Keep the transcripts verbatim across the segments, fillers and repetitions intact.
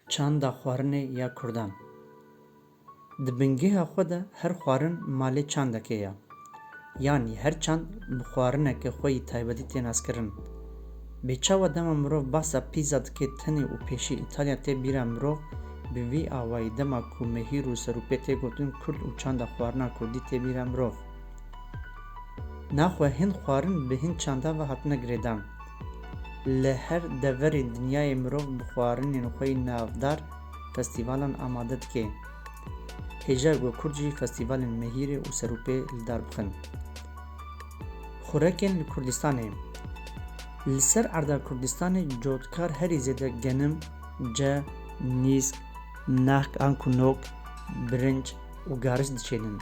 Çanda xwarinê ya Kurdan. Di bingeha xwe de her xwarin malê çandekê ye. Yanî her çand bi xwarineke xwe yî taybetî tê naskirin. Bê çawa dema mirov behsa pîza dike tenê û pêşî Îtalya tê bîra mirov, bi vî awayî dema ku mehîr û serûpê tê gotin Kurd û çanda xwarina Kurdî tê bîra mirov. Naxwe hin xwarin bi hin çanda ve hatine girêdan. Li her deverê dinyayê mirov bi xwarinên xwe yî navdar festîvalan amade dike. Hêja ku Kurd jî festîvalên mehîrê û serûpê li dar bixin. Xurekên li Kurdistanê. Li ser erda Kurdistanê cotkar herî zêde genim, ce, nîsk, nahk anku nok, birinc û gariş diçênin.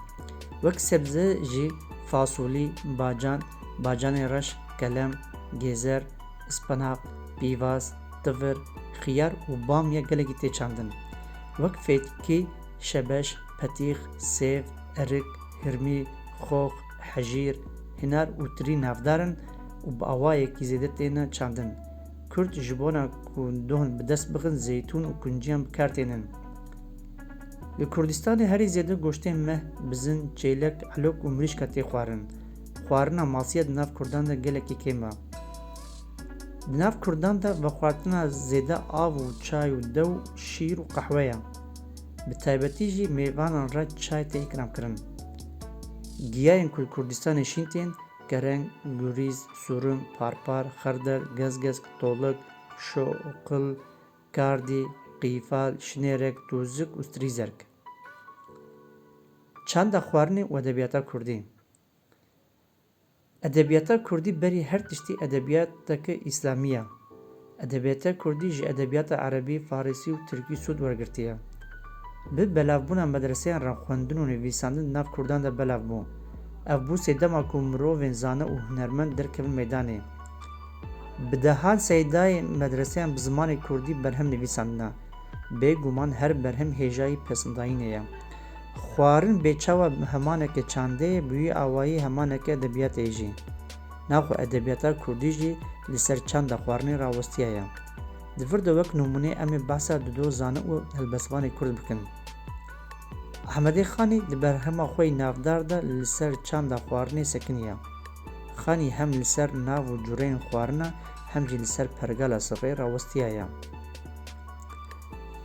Wek sebze jî fasolî, bacan, bacanê reş, kelem, gêzer, ispenaq, pîvaz, tivir, xiyar û bamya gelekî tê çandin. Wek fêtkî, şebeş, petîx, sêv, erik, hirmî, xox, hejîr, hinar û tirî navdar in û bi awayekî zêde têne çandin. Kurd ji bona ku dohn bi dest bixin zeytûn û kunciyan bi kar tênin. Li Kurdistanê herî zêde goştên meh, bizin, çêlek, elok û mirîşka tê xwarin. Xwarina masiya di nav Kurdan de gelekî kêm e. Di nav Kurdan de vexwartina zêde av û çay û dew, şîr û qehwe ye. Bi taybetî jî mêvanan re çay tê îkramkirin. Giyayên ku li Kurdistanê şîn tên, kereng, gurîz, sûrim, parpar, xerdel, gezgesk, tolik, şoqil, kardî, qîfal, şinêrek, tûzik û strîzerk. Çanda xwarinê û edebiyata kurdî. Edebiyata kurdî berî her tiştî edebiyateke îslamî ye. Edebiyata kurdî ji edebiyata erebî, farisî û tirkî sûd wergirtiye. Bi belavbûna medreseyan re xwendin û nivîsandin di nav kurdan de belav bû. Ev bû sê dema ku mirovên zane û hunermend derkevin meydanê. Bi dehan seydayên medreseyan bi zimanê kurdî berhem nivîsandine. Bêguman her berhem hêjayî pesindayînê ye. Xwarin bê çawa hemaneke çandê ye, bi wî awayî hemaneke edebiyatê ye jî. Naxwe edebiyata kurdî jî li ser çanda xwarinê rawestiyaye. Di vir de wek nimûne em ê behsa Dido Zane û helbestvanê kurd bikin. Ehmedê Xanî di berhema xwe yî navdar de li ser çanda xwarinê sekiniye. Xanî hem li ser nav û cureyên xwarina hem jî li ser pergala sifreyê rawestiyaye.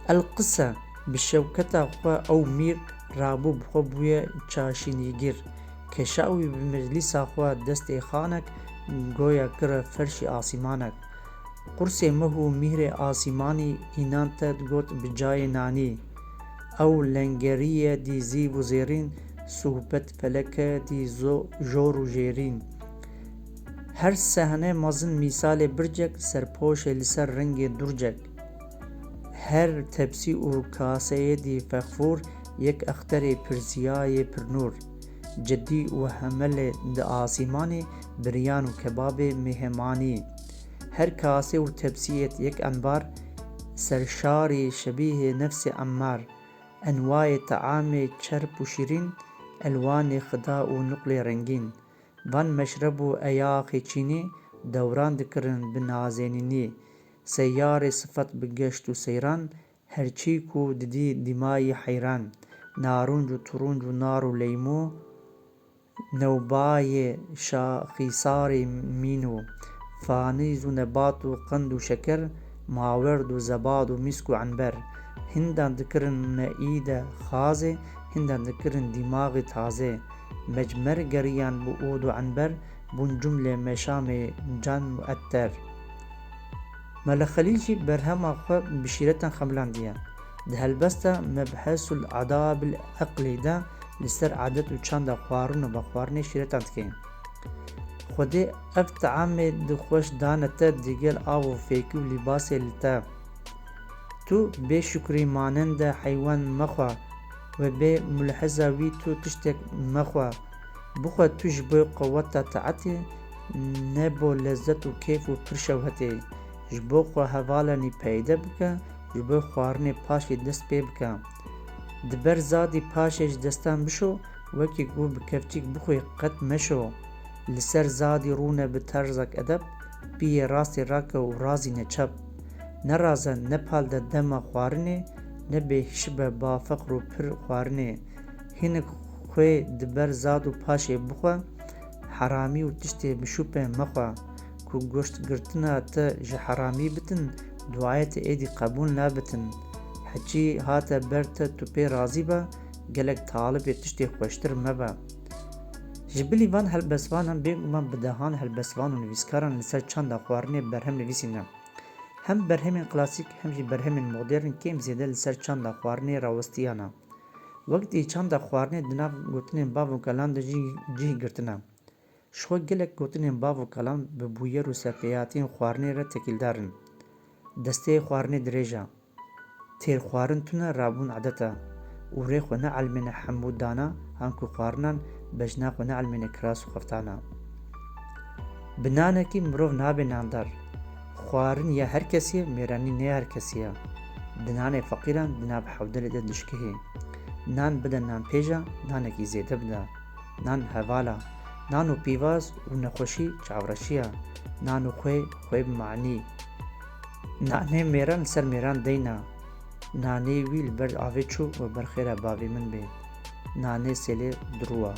Elqise bi şewketa xwe ew mîr rabû bi xwe bûye çaşînîgir. Keşa wî bi meclîsa xwe destê xanek goya kire ferşî asîmanek. Qursê meh û mîhrê asîmanî înan te digot bi cayê nanî. Ew lengeriye dî zîv û zêrîn, sohbet feleke dî zo-, jor û jêrîn. Her sehne mezin mîsalê bircek, serpoşê li ser rengê durcek. Her tepsî û kaseyê dî fexfûr, yek exterê pirsiyayê pirnûr. Cedî û hemelê di asîmanî, biryan û kebabê mêhemanî. Her kasê û tepsiyê yek enbar, serşarî şebîhê nefsê emmar. Enwayê teamê çerp û şîrîn, elwanê xida û nuqlê rengîn. Van meşreb û eyaxê çînî, dewran dikirin bi nazênînî. Seyarê sifet bi geşt û seyran, her çî ku didî dîmayî heyran. Narûnc û turûnc û nar û leymû, newbayê şaxîsarê mîn û fanîz û nebat û qend û şeker, mawerd û zebad û mîsk û enber. Hindan dikirin meîde xazê, hindan dikirin dîmaxê tazê. Mecmer geriyan bi ûd û enber, bûn cumlê meşamê can û etter. Mele Xelîl jî berhema xwe bi şîretan xemilandiye. Di helbesta Mebhesul Adabil Eqlî de li ser adet û çanda xwarin û vexwarinê şîretan dike. Xwedê ev teamê di xweş dane te digel av û fêkî û lîbasê li te. Tu bê şukrî manende heywan mexwe, we bê mulhiza wî tu tiştek mexwe. Bixwe tu ji bo qeweta taetê, ne bo lezzet û kêf û pir şewhetê. Ji bo xwe hevalanî peyde bike, ji bo xwarinê paşê dest pê bike. Di ber zadî paşê ji destan bişo, wekî ku bi kevçîk bixwê qet meşo. Li ser zadî rûne bi terzek edeb, piyê rastê rake û razîne çep. Ne raze, ne pal de dema xwarinê, ne bêhişibe ba feqr û pir xwarinê. Hinek xwê di ber zad û paşê bixwe, heramî û tiştê mişûpe mexwe. Ku goşt girtina te ji heramî bitin, duayê te êdî qebûl nabitin. Heçî hate ber te, tu pê razî be, gelek talibê tiştê xweştir mebe. Ji bilî van helbestvanan bêguman bi dehan helbestvan û nivîskaran li ser çanda xwarinê berhem nivîsîne. Hem berhemên klasîk hem jî berhemên modern kêm zêde li ser çanda xwarinê rawestiyana. Wek dî çanda xwarinê di nav gotinên bav û kalan de jî cih girtine. Ji xwe gelek gotinên bav û kalan bi bûyer û serpêhatiyên xwarinê re tekîldar in. Desteyê xwarinê dirêj e. Têr xwarin tune rabûn edet e û rê xwe neelmêne hemû dana, anku xwarinan bejna xwe neelmêne kiras û xeftana. Bi nanekî mirov nabe nandar. Xwarin ya her kesî ye, mêranî ne ya her kesî ye. Di nanê feqîran di nav hewdelê de dişkihê. Nan bide nanpêja, nanekî zêde bide. Nan heval e. Nan û pîvaz û nexweşî çavreşî ye. Nan û xwê, xwê bi manî. Nanê mêran li ser mêran deyna. Nanê wî li ber avê çû û ber xêra bavê min bê. Nanê sêlê dirû e.